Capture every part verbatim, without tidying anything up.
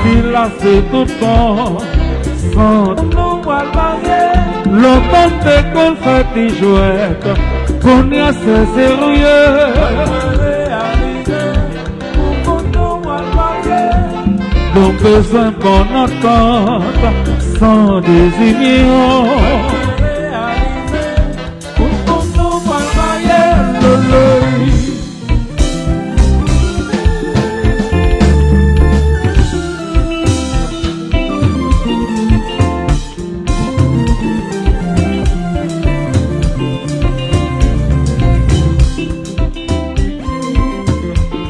Sila se tout bon. San nou pral marye. Lontan m te konn fè ti jwèt, kounye a se serye. Nou bezwen bon antant san dezinyon. Pou nou pa maye loloy.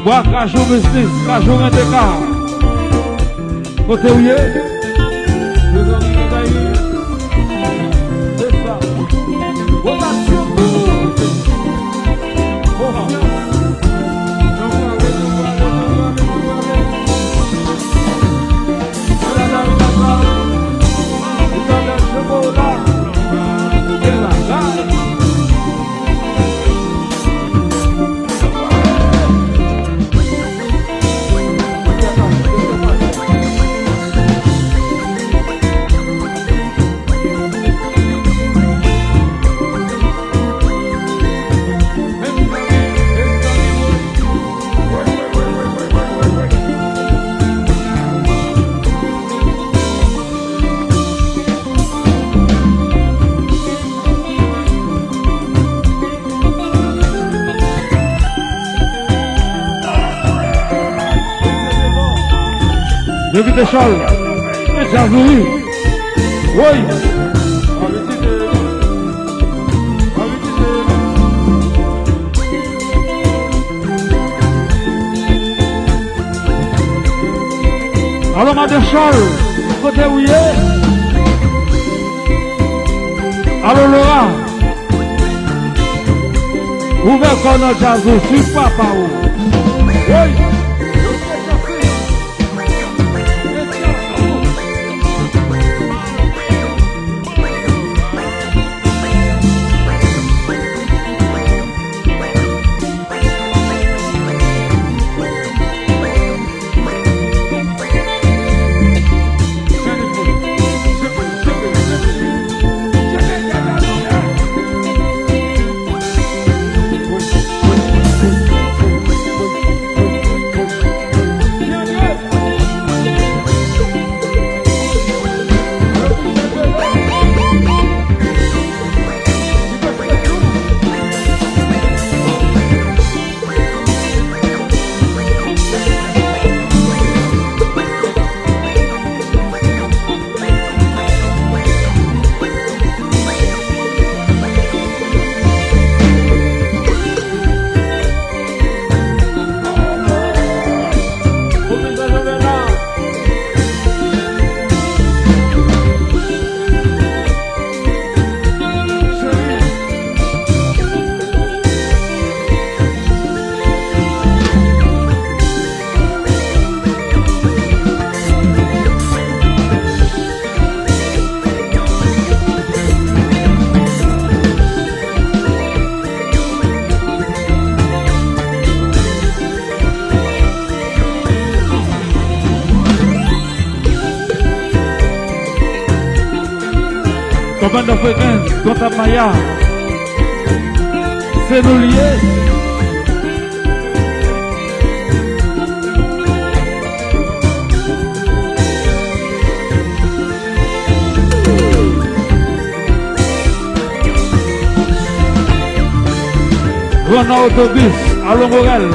Bwa Kajou Biznis, Kajou Renteka. Kote w ye? Mezanmi, mezanmi. Se sa. Wotasyon pou konfyans. Yo kite Chòl. E djaz ou wi. Woy. Alo, madan Chòl, kote ou ye? Alo, Lora, ouvè kò nan djaz ou, swiv papa ou. Woy! Kòmandan Frekans, Kòmandan Maya, se nou l ye. Ronald Autobus, Alon Morel.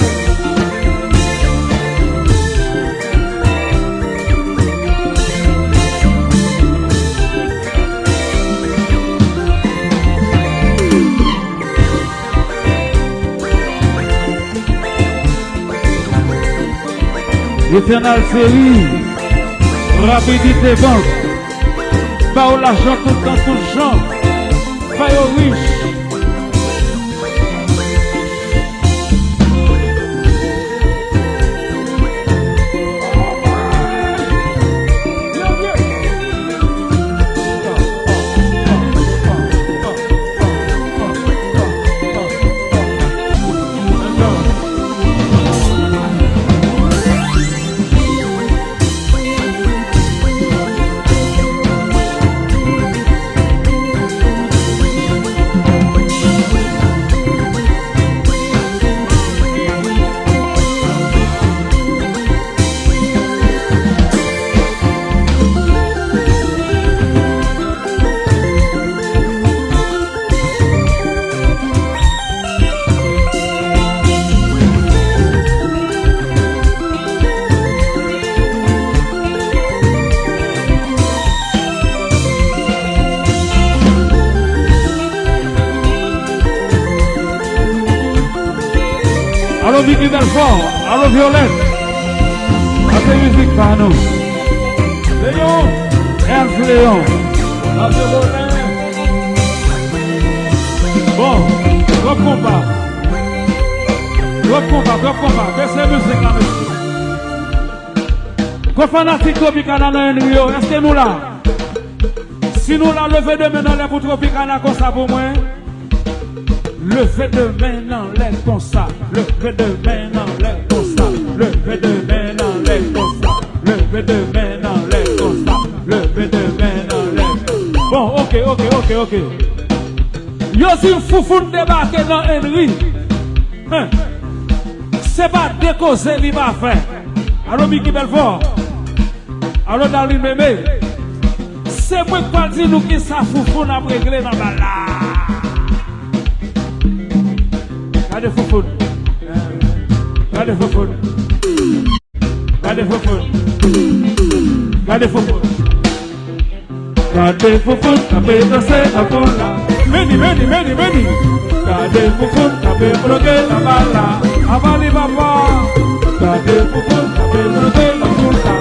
Etènèl Seri, Rapidite Bank, ba yo lajan tout tan, tout jan, fè yo rich. Vicky Belfort, alo Violette. Sa se mizik pa nou. Léon, Ernst Léon. Sa se bonè. Bon, twòp konpa. Twòp konpa, twòp konpa. Bese mizik la, mesye. Gwo fanatik Tropicana nan Henry yo, èske nou la? Si nou la, leve de men anlè pou Tropicana konsa pou mwen. Leve de men anlè konsa. Leve de men anlè konsa. Leve de men anlè konsa. Leve de men anlè konsa. Leve de men anlè. Bon, oke, oke, oke, oke. Yo di m Foufoun debake nan Henry. Hen. Se pa de koze li pa fè. Alo Mickey Belfort. Alo Darline Mémé. Se mwen k pral di nou kisa Foufoun ap regle nan bal la. Gade Foufoun. Gade Foufoun. Gade Foufoun. Gade Foufoun. Gade Foufoun k ap danse nan fon la. Meni, meni, meni, meni. Gade Foufoun k ap bloke nan bal la. Avali papa. Gade Foufoun k ap bloke nan fon la.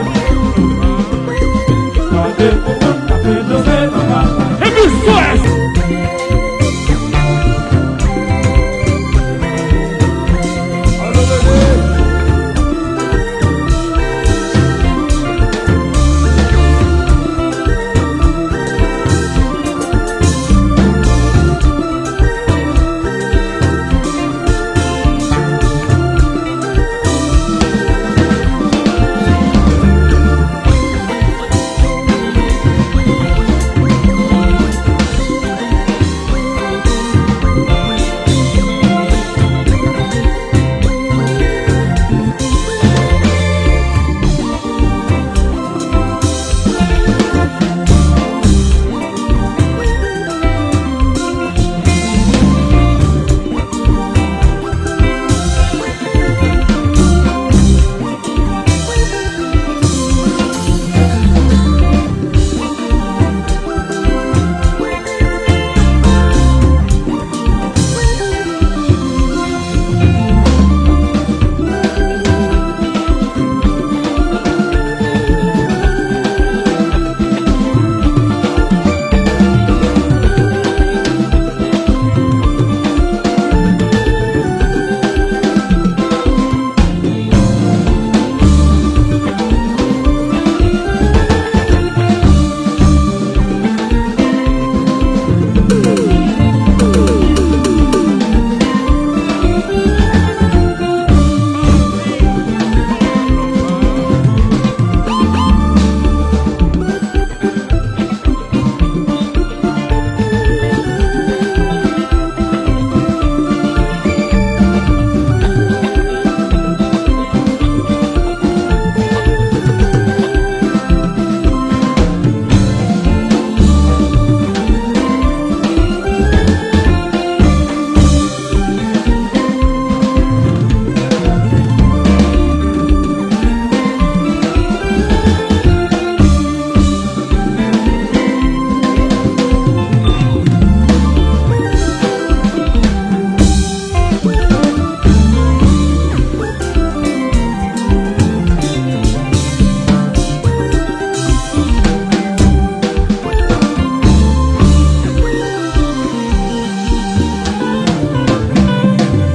Gade Foufoun k ap danse nan bal la. Epi swès.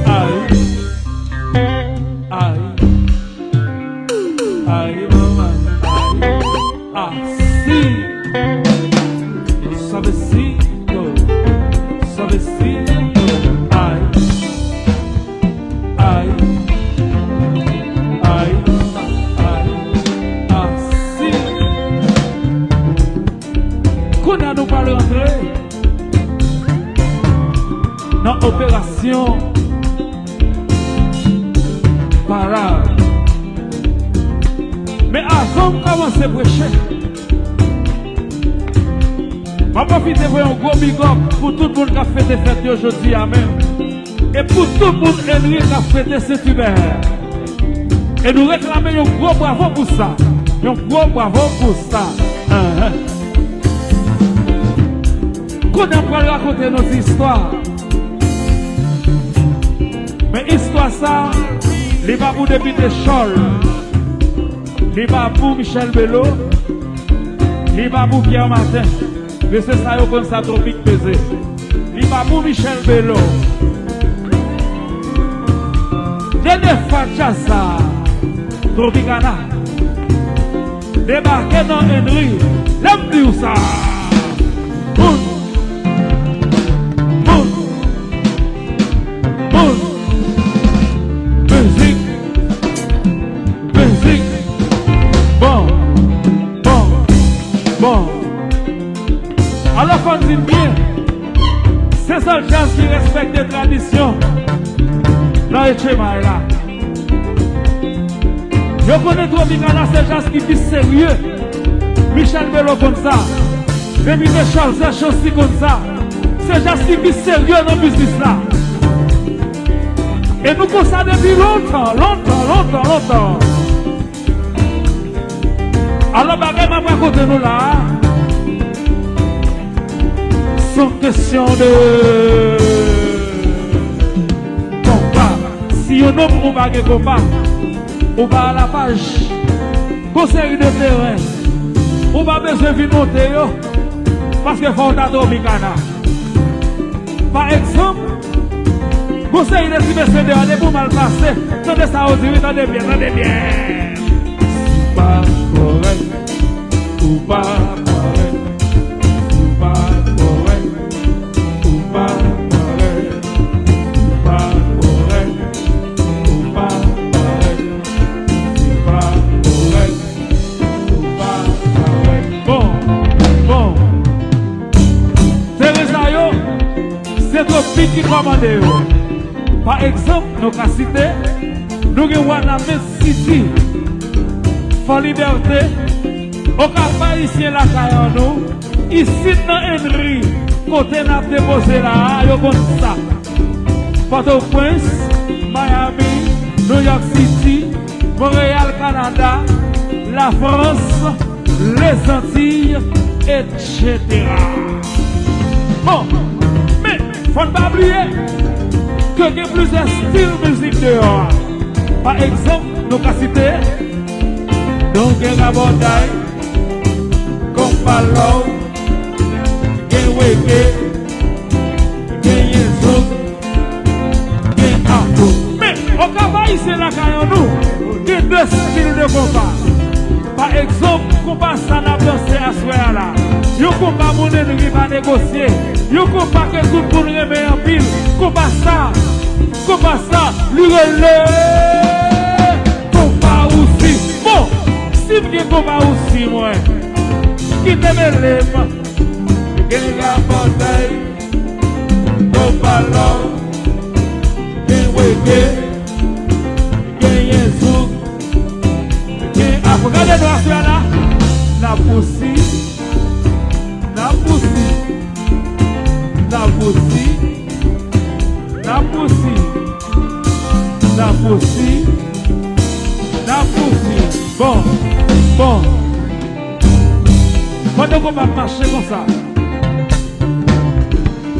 Ay, ay, ay, manman, ay, asi. Suavecito, suavecito, ay, ay, ay, ay, asi. Kounye a nou pral rantre nan operasyon parad. Men avan m kòmanse preche, m ap pwofite voye yon gwo big up pou tout moun k ap fete fèt yo jodi a menm. E pou tout moun Henry k ap fete Sentibè. E nou reklame yon gwo bravo pou sa. Yon gwo bravo pou sa. Ahan. Kounye a m pral rakonte nou ti istwa. Men istwa sa, Li pa pou depite Chòl. Li pa pou Michèle Bello. Li pa pou Pierre Martin. Mesye sa yo konn sa Tropik peze. Li pa pou Michèle Bello. Dènye fwa djaz sa a, Tropicana debake nan Henry. Lè m di w sa. Boum! Boum! Boum! Mizik! Mizik! Bon! Bon! Bon! Alò, fò n di l byen, se sèl djaz ki respekte tradisyon nan Etchemay la. Yo konnen Tropicana se djaz ki pi serye. Michèle Bello konn sa. Depite Charles Chancy konn sa. Se djaz ki pi serye nan biznis la. E nou konn sa depi lontan, lontan, lontan, lontan. Alò, bagay m ap rakonte nou la a, se yon kesyon de konpa. Si yon nonm ou pa gen konpa, ou pa alapaj. Gon seri de teren ou pa bezwen vin monte yo, paske fò w ta Tropicana. Pa egzanp, gon seri de ti mesye deyò, depi w mal pase, tande sa yo di, wi, tande byen, tande byen. Si w pa kòrèk, ou pa kòrèk. Si w pa kòrèk, ou pa kòrèk. Si w pa kòrèk, ou pa kòrèk. Si w pa kòrèk, ou pa kòrèk. Bon, bon. Teren sa yo, se Tropik ki kòmande yo. Pa egzanp, nou ka site, nou gen Wanament City, Fò Libète, Okap Ayisyen lakay an nou, isit nan Henry, kote n ap depoze la a, yo konn sa. Pòtoprens, Miami, New York City, Monreyal, Kanada, Lafrans, Lezantiy, etsetera. Bon, men, fò n pa bliye ke gen plizyè stil mizik deyò a. Pa egzanp, nou ka site, nou gen rabòday, konpa love, gen reggae, genyen zouk, gen afro. Men, Okap Ayisyen lakay an nou, gen de stil de konpa. Pa egzanp, konpa sa n ap danse aswè a la, yon konpa moun Henry pa negosye, yon konpa ke tout moun renmen anpil. Konpa sa, konpa sa, li rele konpa Wousi. Bon, si m gen konpa Wousi mwen, kite mele m. Gen rabòday, konpa love, gen reggae, genyen zouk, gen afro. Gade nou aswè a la, n ap Wousi, n ap Wousi, n ap Wousi, n ap Wousi, n ap Wousi, n ap Wousi. Bon, bon. Pandan konpa ap mache konsa,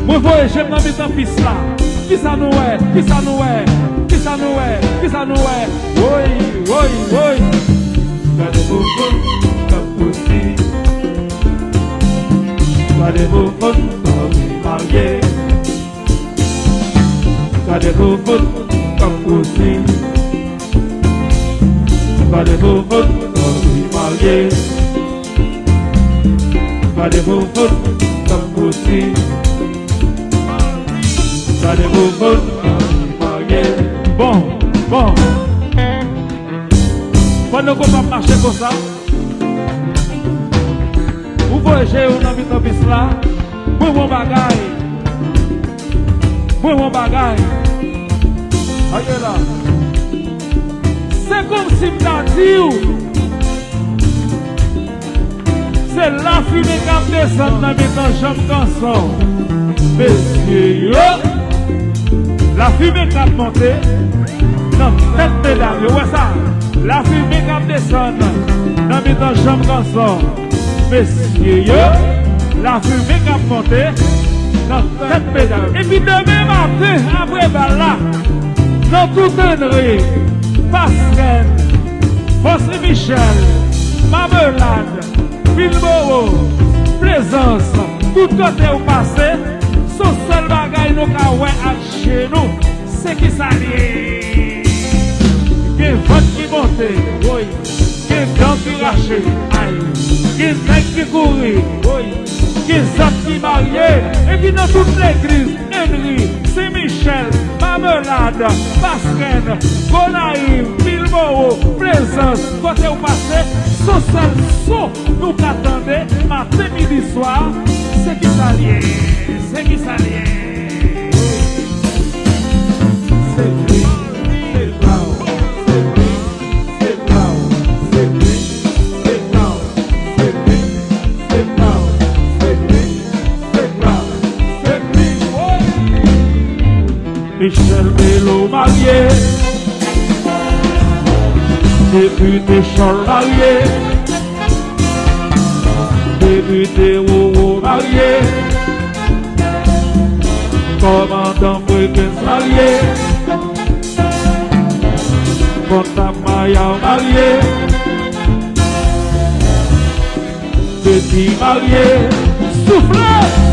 mwen voye je m nan mitan pis la. Kisa nou wè? Kisa nou wè? Kisa nou wè? Kisa nou wè? Woy, woy, woy. Gade Fofon k ap pouse. Gade Fofon k anvi marye. Gade Fofon k ap pouse. Gade Fofon k anvi marye. Gade Fofon k ap pouse. Gade Fofon k anvi marye. Bon, bon. Pandan konpa ap mache konsa, ou voye je w nan mitan pis la, mwen wè yon bagay. Mwen wè yon bagay. Gade la. Se kòmsi m ta di w, se lafimen k ap desann nan mitan janm kanson mesye yo. Lafimen k ap monte nan tèt medam yo. Wè sa? Lafimen k ap desann nan mitan janm kanson mesye yo. Lafimen k ap monte nan tèt medam. Epi demen maten, apre bal la, nan tout Henry, Pasrèn, Fòs Michèl, Mamelad, Vilboro, Plezans, tout kote ou pase, se yon sèl bagay nou ka wè ak je nou, se kisa l ye. Gen vant ki monte, woy, gen dan ki rache, ay, gen nèg ki kouri, woy, gen zòt ki marye, epi nan tout legliz, Henry, Sen Michèl, Mamelad, Pasrèn, Gonayiv, Vilboro, Plezans, kote ou pase, se yon sèl son nou ka tande maten, midi, swa, se kisa l ye, se kisa l ye. Se Kris, se pa w, se Kris, se pa w, se Kris, se pa w, se Kris, se pa w, se Kris, se pa w, se Kris. Michèl Melo marye, depite Chòl marye, depite Roro marye, kòmandan Frekans marye, kòmandan Mayaw marye, Beti marye, soufle!